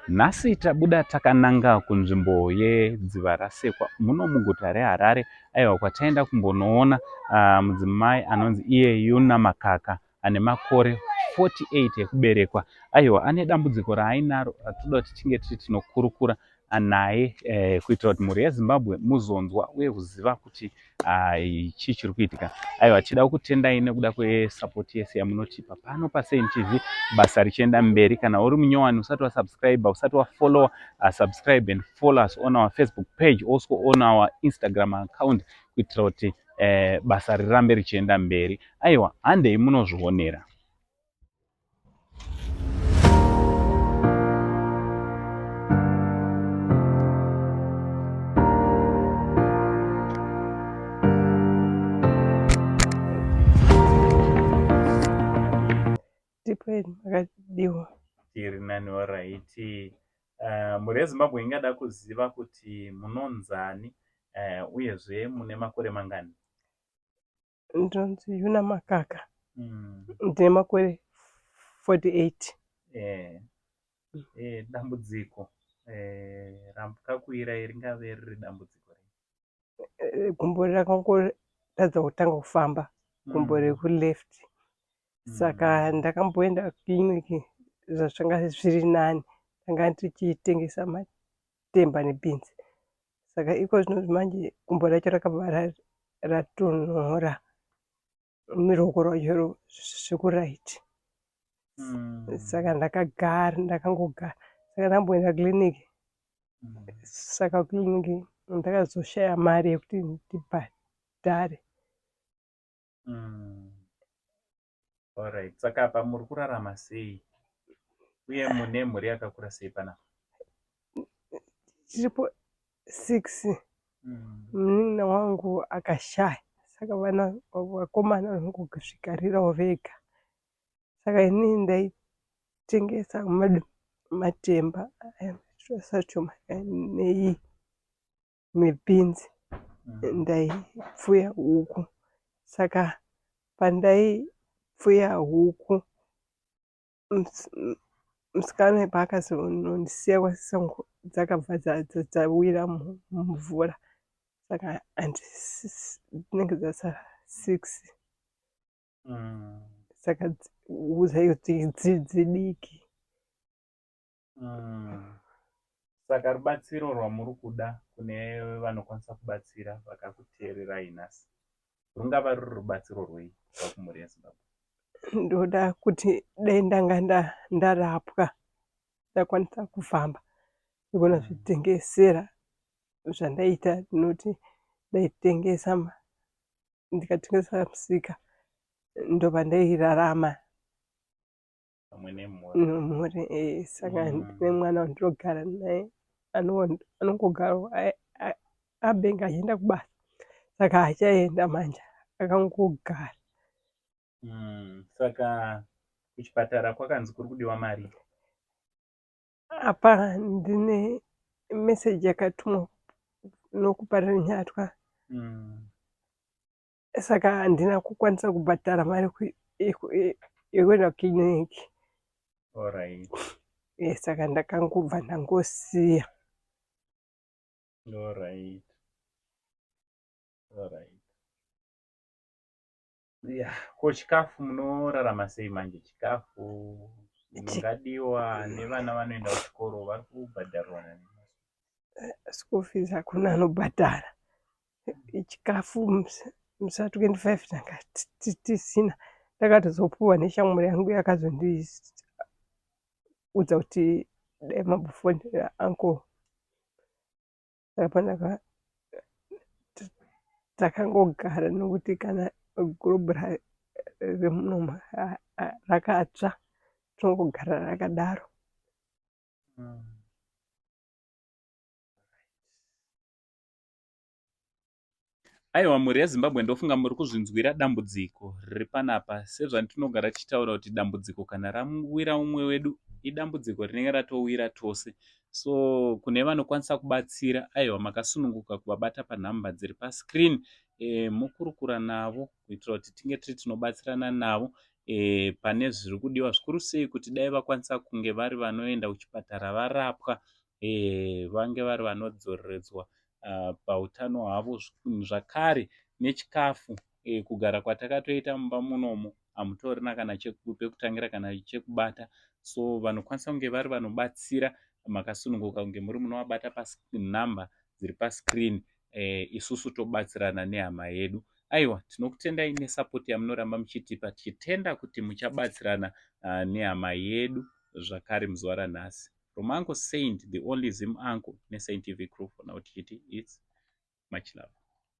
Nhasi tabuda takananga kunzvimbo yeDzivarasekwa muno muguta reHarare aiwa kwataenda kumbonoona mudzimai anonzi iye Yuna Makaka ane makore 48 ekuberekwa. Aiwa ane dambudziko raainaro ratoda kuti tinge tiri tinokurukura naye kuitira kuti mhuri yeZimbabwe muzonzwa uye kuziva kuti chii chiri kuitika. Aiwa tichida kutendai nekuda kwesapoti yese yamunotipa pano paSaint TV basa richienda mberi. Kana uri munyowani usati wasubscribe, usati wafollower, subscribe and follow us on our Facebook page, also on our Instagram account kuitira kuti basa rirambe richienda mberi. Aiwa handei munozvionera. Tipeni makadiwa. Tiri nani oraiti. Mhuri yeZimbabwe ingada kuziva kuti munonzani uyezve mune makore mangani? Ndinonzi Yuna Makaka. Ndine makore 48. Dambudziko rakakuirai ringave riri dambudziko rei? Gumbo rakangotadza kutanga kufamba, gumbo rekuleft. Saka ndakamboenda kukiriniki zvanga zviri nani. Ndanga ndichitengesa matemba nebhinzi. Saka iko zvino manje gumbo racho rakabva ratonhora ruoko rwacho zvekuraiti. Saka ndakagara ndakangogara. Saka ndamboenda kukiriniki. Saka kukiriniki ndakazoshaya mari yekuti ndibhadhare. Alright. Saka apa muri kurarama sei? Uye mune mhuri yakakura sei panapa? Tiripo 6. Munin'ina wangu akashaya. Saka vana vakomana vanongozvigarirawo vega. Saka inini ndaitengesa matemba nei nebhinzi. Ndaipfuya huku. Saka pandaipfuya huku musikana paakazonondisiya kwasango dzakabva dzawira mumvura. Saka dzinenge dzasara 6. Saka huku dzacho dzidiki. Saka rubatsiro rwamuri kuda kune vanokwanisa kubatsira vakakuteererai nhasi rungava ruri rubatsiro rwei kubva kumhuri yeZimbabwe? Ndoda kuti dai ndanga ndarapwa ndakwanisa kufamba ndigona zvitengesera zvandaiita. Ndinoti ndaitengesa ndikatengesa musika ndopandairarama pamwe nemhuri. Nemhuri. Saka ndine mwana wandinogara naye anongogarawo abhenge achienda kubasa. Saka haachaenda manje akangogara. Saka kuchipatara kwakanzi kuri kudiwa mari? Apa ndine meseji yakatumwa nokuParirenyatwa. Saka handina kukwanisa kubhadhara mari yekuenda kukiriniki. Alright. Saka ndakangobva ndangosiya. Alright. Alright. Yeah. Ko chikafu munorarama sei manje? Chikafu mungadiwa nevana vanoenda kuchikoro vari kubhadharwa nani? School fees hakuna anobhadhara. Chikafu musi wa 25 tanga tisina. Ndakatozopuwa neshamwari yangu yakazondiudza kuti dai mambofonera uncle. Saka panaka takangogara nokuti kana gurobhu remunomu rakatsva tinongogara rakadaro. Aiwa mhuri yeZimbabwe ndofunga muri kuzvinzwira dambudziko riri panapa sezvatinogara tichitaura kuti dambudziko kana rawira umwe wedu idambudziko rinenge ratowira tose. So kune vanokwanisa kubatsira aiwa makasununguka kuvabata panhamba dziri pascreen mokurukura navo kuitira kuti tinge tiri tinobatsirana navo. Pane zviri kudiwa zvikuru sei kuti dai vakwanisa kunge vari vanoenda kuchipatara varapwa, vange vari vanodzoreredzwa pautano hwavo zvakare nechikafu. Kugara kwatakatoita mumba munomu hamutorina kana pekutangira kana chekubata. So vanokwanisa kunge vari vanobatsira, makasununguka kunge muri munovabata panhamba dziri pascreen, isusu tobatsirana nehama yedu. Aiwa, tinokutendai nesupport yamunoramba muchitipa, tichitenda kuti muchabatsirana nehama yedu zvakare muzuva ranhasi. From Uncle Saint, the only Zim uncle, neSaint TV crew, for now tichiti it's much love.